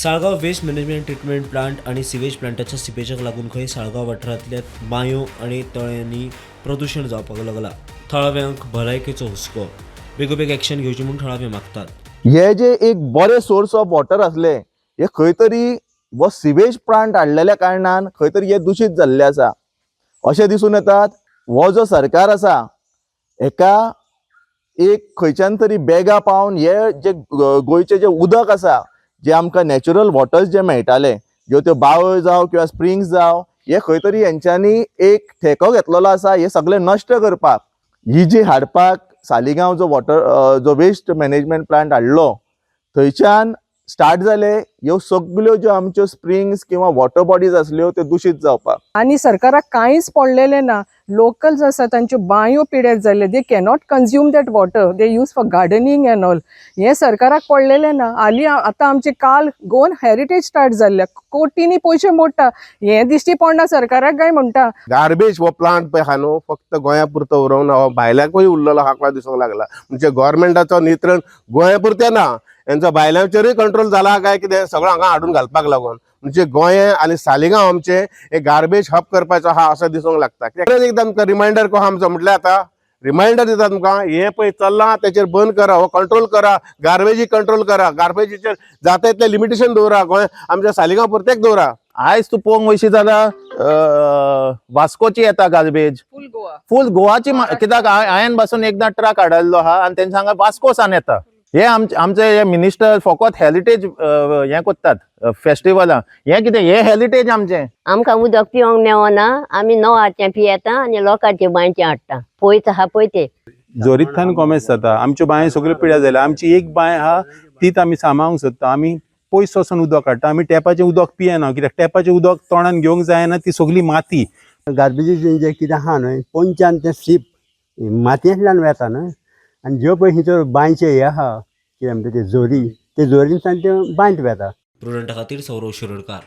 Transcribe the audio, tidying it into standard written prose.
Saligao waste management treatment plant आनी sewage प्लांटाच्या सिपेजाक लागून खंय साळगांव वाठारांतल्या बांयो आनी तळ्यांनी प्रदूशण जावपाक लागला. थळाव्यांक भलायकेचो हुस्को. बेगोबेग एक्शन घेवची म्हूण थळावे मागतात. हे जे एक बरे सोर्स ऑफ वॉटर आसले, हे खंय तरी हो सिवेज प्लांट हाडलेल्या कारणान खंय तरी हे दुशीत जाल्ले आसा अशें दिसून येतात. हो जो सरकार आसा, हेका एक खंयच्यान तरी बेगां पावन हे जे गोंयचें जे उदक आसा, जे आमकां नॅचरल वॉटर्स जे मेळटाले, ज्यो त्यो बावयो जावं किंवा स्प्रिंग्स जावं, हे खंय तरी हेंच्यांनी एक ठेको घेतलेलो आसा हे सगळें नश्ट करपाक. ही जी हाडपाक सालिगांव जो वॉटर, जो वेस्ट मॅनेजमेंट प्लांट हाडलो, थंयच्यान स्टार्ट जाले ह्यो सगल्यो ज्यो आमच्यो स्प्रिंग्स किंवा वॉटर बॉडीज आसल्यो, त्यो दुशीत जावपाक. आनी सरकाराक कांयच पडलेलें ना. लोकल्स आसा, तांच्यो बांयो पिड्यार जाल्ले. They cannot consume that water. They use for gardening and all. हें सरकाराक पडलेलें ना. हालीं आतां आमचे काल गोवन हेरिटेज स्टार्ट जाल्ले, कोटींनी पयशे मोडटा, हें दिश्टी पडना सरकाराक काय म्हणटा. गार्बेज हो प्लांट पळय आहा न्हू, फक्त गोंया पुरतो उरोवंक ना, हो भायल्याकूय उरलेलो आहा काय दिसूंक लागला. म्हणजे गोवोरमेंटाचो नियंत्रण गोंया पुरतें ना, हेंचो भायल्यांचेरूय कंट्रोल जाला काय कितें, सगळो हांगा हाडून घालपाक लागून. म्हणजे गोंय आनी सालिगांव आमचें हे गार्बेज हब करपाचो आहा असो दिसूंक लागता. परत एकदां तुमकां रिमायंडर कहो आमचो, म्हटल्यार आतां रिमायंडर दिता तुमकां, हें पळय चल्लां तेचेर बंद करा, हो कंट्रोल करा, गार्बेजी कंट्रोल करा, गार्बेजीचेर जाता तितलें लिमिटेशन दवरा, गोंय आमच्या सालिगांव पुरतेक दवरा. आयज तूं पळोवंक वयशी जाल्यार वास्कोची येता गार्बेज. फूल गोवा. फूल गोवाची. कित्याक हांवें पासून एकदां ट्रक हाडलेलो आहा आनी तेंच्या हांगा वास्को सान येता. हे आमचे आमचे हे मिनिस्टर फकत हेरिटेज हें करतात फेस्टिवलां. हें कितें, हे हेरिटेज आमचें. आमकां उदक पिवंक मेवना. आमी नळाचें पियेता आनी लोकांचे बांयचें हाडटा. पयस आहा पळय ते. जोरींतल्यान कोमेस जाता. आमच्यो बांयो सगळ्यो पिड्यार जाल्या. आमची एक बांय आहा, तीच आमी सांबाळूंक सोदता. आमी पयस वचून उदक हाडटा. आमी टॅपाचें उदक पियेना, कित्याक टॅपाचें उदक तोंडान घेवंक जायना, ती सगळी माती. गार्बेजीचें जें कितें आहा न्हय, पोंच्यान तें सीप मातयेंतल्यान वेता न्हय, आनी ज्यो पळय थंयसर बांयचे हे आहा, कितें म्हणटा ते, झोरी, ते झोरींतल्यान ते बांयत वेता. प्रुडंटा खातीर सौरव शिरोडकार.